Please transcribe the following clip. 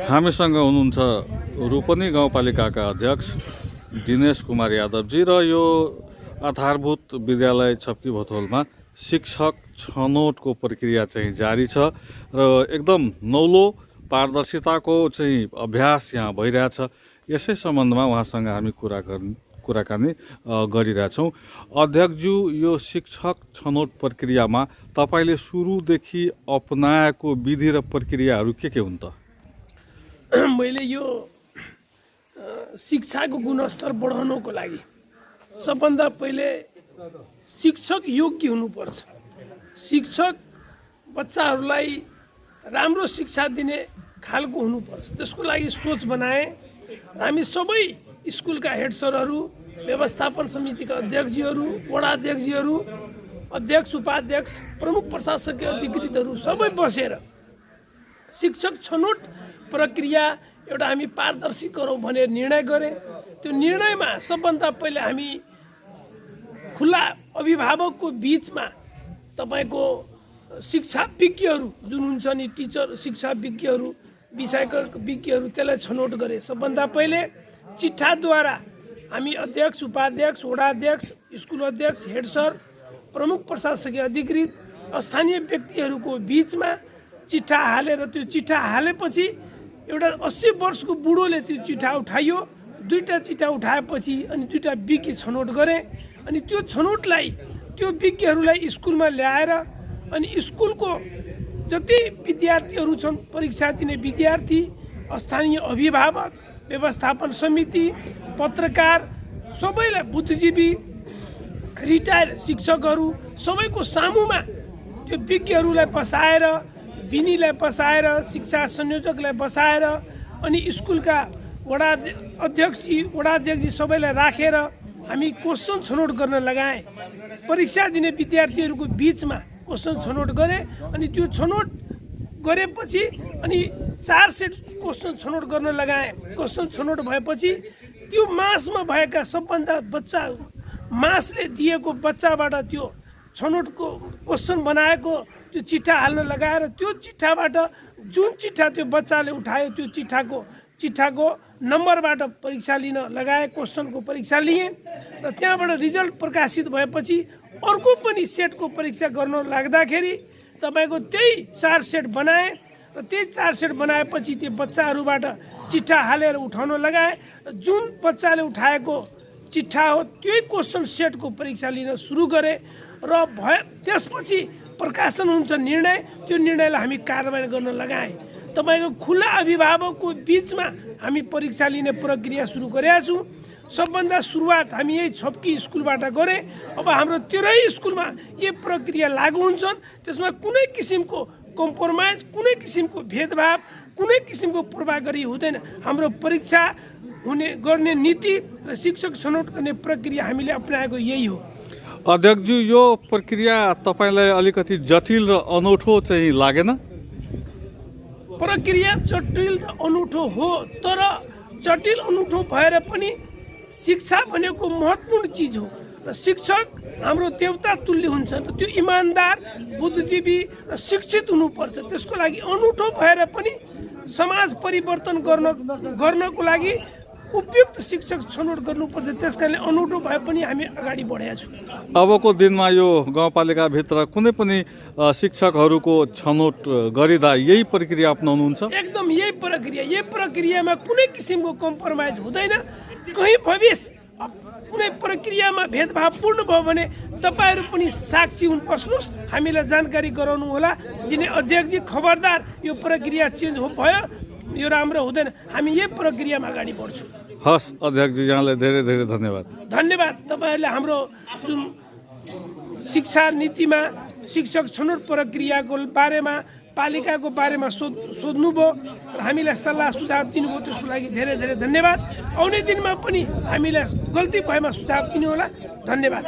हामीसँग हुनुहुन्छ रूपनी गाउँपालिकाका अध्यक्ष दिनेश कुमार यादवजी र यो आधारभूत विद्यालय छप्की भोथोलमा शिक्षक छनौटको प्रक्रिया चाहिँ जारी छ र एकदम नौलो पारदर्शिताको चाहिँ अभ्यास यहाँ भइरहेछ। यसै सम्बन्धमा उहाँसँग हामी कुराकानी गरिरहेछौँ। अध्यक्षज्यू, यो शिक्षक छनौट प्रक्रियामा तपाईले सुरुदेखि अपनाएको विधि र प्रक्रियाहरू के हुन् त? मैले यो शिक्षाको गुणस्तर बढाउनको लागि सबभन्दा पहिले शिक्षक योग्य हुनुपर्छ। शिक्षक बच्चाहरूलाई राम्रो शिक्षा दिने खालको हुनुपर्छ। त्यसको लागि सोच बनाए। हामी सबै स्कुलका हेड सरहरू, व्यवस्थापन समितिका अध्यक्षजीहरू, वडा अध्यक्षजीहरू, अध्यक्ष, उपाध्यक्ष, प्रमुख प्रशासकीय अधिकृतहरू सबै बसेर शिक्षक छनौट प्रक्रिया एउटा हामी पारदर्शी गरौँ भनेर निर्णय गरे। त्यो निर्णयमा सबभन्दा पहिले हामी खुला अभिभावकको बीचमा तपाईको शिक्षा विज्ञहरू जुन हुन्छ नि, टिचर शिक्षा विज्ञहरू, विषयका विज्ञहरू, त्यसलाई छनौट गरे। सबभन्दा पहिले चिट्ठाद्वारा हामी अध्यक्ष, उपाध्यक्ष, वडा अध्यक्ष, स्कुल अध्यक्ष, हेड सर, प्रमुख प्रशासकीय अधिकृत, स्थानीय व्यक्तिहरूको बीचमा चिट्ठा हालेर, त्यो चिट्ठा हालेपछि एउटा 80 वर्षको बुढोले त्यो चिट्ठा उठाइयो। 2टा चिट्ठा उठाएपछि अनि 2टा विज्ञ छनौट गरे। अनि त्यो छनौटलाई त्यो विज्ञहरूलाई स्कुलमा ल्याएर अनि स्कुलको जति विद्यार्थीहरू छन्, परीक्षा दिने विद्यार्थी, स्थानीय अभिभावक, व्यवस्थापन समिति, पत्रकार, सबैलाई, बुद्धिजीवी, रिटायर शिक्षकहरू सबैको सामुमा त्यो विज्ञहरूलाई बसाएर, विनीलाई बसाएर, शिक्षा संयोजकलाई बसाएर अनि स्कुलका वडा अध्यक्षजी सबैलाई राखेर हामी क्वेसन छनौट गर्न लगाए। परीक्षा दिने विद्यार्थीहरूको बीचमा क्वेसन छनौट गरे। अनि त्यो छनौट गरेपछि अनि 4 सेट क्वेसन छनौट गर्न लगाए। क्वेसन छनौट भएपछि त्यो मासमा भएका सबभन्दा बच्चा, मासले दिएको बच्चाबाट त्यो छनौटको क्वेसन बनाएको त्यो चिट्ठा हाल्न लगाएर त्यो चिट्ठाबाट जुन चिट्ठा त्यो बच्चाले उठायो त्यो चिट्ठाको नम्बरबाट परीक्षा लिन लगाए। क्वेसनको परीक्षा लिए र त्यहाँबाट रिजल्ट प्रकाशित भएपछि अर्को पनि सेटको परीक्षा गर्न लाग्दाखेरि तपाईको त्यही 4 सेट बनाए र त्यही 4 सेट बनाएपछि त्यो बच्चाहरूबाट चिट्ठा हालेर उठाउन लगाए। जुन बच्चाले उठाएको चिट्ठा हो त्यही क्वेसन सेटको परीक्षा लिन सुरु गरे र त्यसपछि प्रकाशन हुन्छ निर्णय। त्यो निर्णयलाई हामी कारबाही गर्न लगाए। तपाईको खुला अभिभावकको बीचमा हामी परीक्षा लिने प्रक्रिया सुरु गरेका छौँ। सबभन्दा सुरुवात हामी यही छप्की स्कुलबाट गरे। अब हाम्रो 13 स्कुलमा यो प्रक्रिया लागू हुन्छन्। त्यसमा कुनै किसिमको कम्प्रोमाइज, कुनै किसिमको भेदभाव, कुनै किसिमको पूर्वाग्रही हुँदैन। हाम्रो परीक्षा गर्ने नीति र शिक्षक छनौट गर्ने प्रक्रिया हामीले अपनाएको यही हो। अध्यक्षज्यू, यो प्रक्रिया तपाईलाई अलिकति जटिल र अनौठो चाहिँ लागेन? प्रक्रिया जटिल र अनौठो हो, तर जटिल अनौठो भएर पनि शिक्षा भनेको महत्त्वपूर्ण चिज हो र शिक्षक हाम्रो देवता तुल्य हुन्छ। त्यो इमान्दार, बुद्धिजीवी र शिक्षित हुनुपर्छ। त्यसको लागि अनौठो भएर पनि समाज परिवर्तन गर्नको लागि उपयुक्त शिक्षक छनौट गर्नुपर्छ। त्यसकारणले अनौठो भए पनि हामी अगाडि बढेका छौँ। अबको दिनमा यो गाउँपालिकाभित्र कुनै पनि शिक्षकहरूको छनौट गरिँदा यही प्रक्रिया अपनाउनुहुन्छ? एकदम यही प्रक्रियामा कुनै किसिमको कम्प्रोमाइज हुँदैन। कहीँ भविष्य कुनै प्रक्रियामा भेदभावपूर्ण भयो भने तपाईहरू पनि साक्षी हुन बस्नुहोस्, हामीलाई जानकारी गराउनु होला। दिने अध्यक्षजी, खबरदार यो प्रक्रिया चेन्ज भयो, यो राम्रो हुँदैन। हामी यही प्रक्रियामा अगाडि बढ्छौँ। हस् अध्यक्षजी, यहाँलाई धेरै धेरै धन्यवाद। धन्यवाद। तपाईँहरूले हाम्रो जुन शिक्षा नीतिमा शिक्षक छनौट प्रक्रियाको बारेमा, पालिकाको बारेमा सोध्नुभयो र हामीलाई सल्लाह सुझाव दिनुभयो, त्यसको लागि धेरै धेरै धन्यवाद। आउने दिनमा पनि हामीलाई गल्ती भएमा सुझाव दिनुहोला। धन्यवाद।